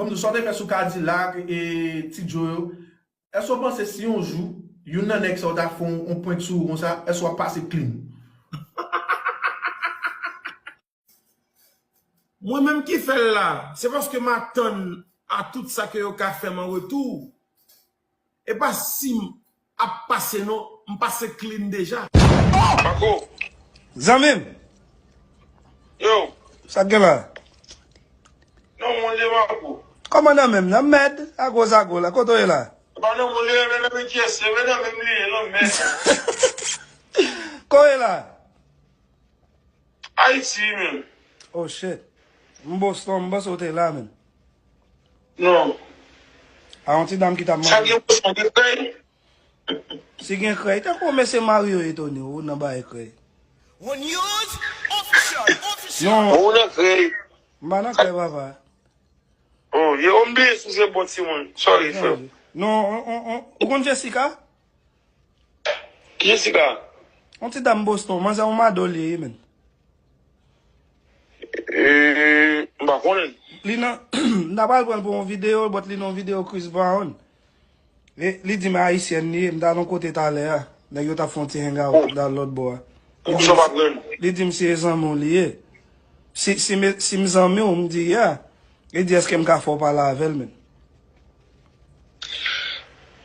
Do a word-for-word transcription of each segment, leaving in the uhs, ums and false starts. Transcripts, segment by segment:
Ban m di w, sa w te fè sou Kadilak e Ti Djo yo, èske w panse si yon jou, youn nan nèg sa yo ta fè yon, yon prank sou ou konsa, èske w ap pase clean? Mwen menm ki fè l la, se paske m atann a tout sa ke yo ka fè m an retou. E pa si m ap pase non, m pase clean deja. Mako, Zanmi m, yo, sa k gen la? Non, mwen leve ankò. Kòman nan menm nan mèd? Agozago la, kote w ye la? Pa nan mwen leve nan men kyes, leve nan men m li ye, non, men. Kote w ye la? Ayiti, men. Oh shit. M Boston, m panse w te la, men. Non. A yon ti dam ki t ap Sa mande. Gen Boston, gen kay? Si gen krèy, tankou mesye Mario e Tony, ou nan bagay krèy. One News Official, Official. Non, Ou nan kay? M pa nan krèy, papa. Oh, yo, m bliye si se bon timoun. Sorry, frè. Non, on, on, on, ou konn Jessica? Jessica? On ti dam Boston, manzè on mado li ye, men. Eh, m pa konnen. Li nan, m ta pral pran l pou yon videyo, but li nan yon videyo Chris Brown. E, li di m ayisyèn li ye, m t al yon kote talè a. Nèg yo t ap fè yon ti hangout nan lòt bò a. Li di Ou sa m, pa pran. Li di m se zanmi w li ye. Si, si, me- si m zanmi w, m di yeah. Li di èske m ka fè w pale avè l, men.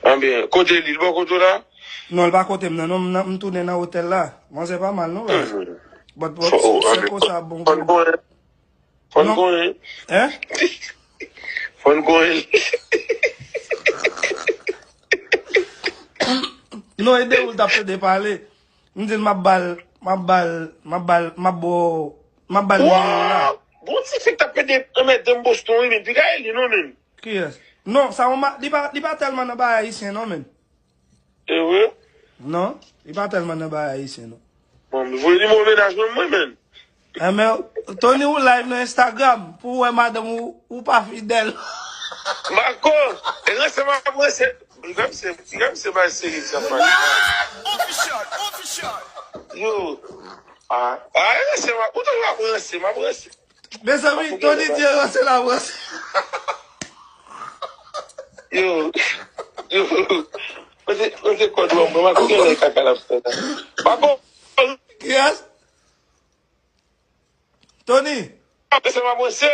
Anben, kote li, li bò kote w la? Non, li pa kote m nan, non, m nan- m tounen nan otèl la. Manzè pa mal, non, baz. But, but, Oh, se anben, konsa bon fòn pou. Konnen. Fòn Non. Konnen. Hein? Fòn Konnen. Non, e de ou l t ap tande pale. M di l m ap ba l, m ap ba l, m ap ba l, m ap bo, m ap ba l nimewo la. Wow! Bon ti fi k t ap pede anmède m Boston, wi, men piga e li, non, men. Kiyès? Non, sa yon ma- li pa, li pa tèlman nan bagay ayisyen, non, men. E vre? Non, li pa tèlman nan bagay ayisyen, non. Bon, m voye nimewo mennaj mwen, mwen, men. Enben, Tony, ou live nan Instagram pou wè madanm ou, ou pa fidèl. Mako, e ranse m ap ranse. Piga m se, piga m se bagay serye sa, pa. Official, Official. Yo. Ah, ah, e ranse m ap, ou toujou ap ranse, m ap ranse. Mezanmi, Tony di ranse la ranse. Yo. Yo. Mwen se, mwen se kòd wè, mwen, Mako gen lè kaka l ap fè la. Mako, Kiyès? Tony. ranse m ap ranse.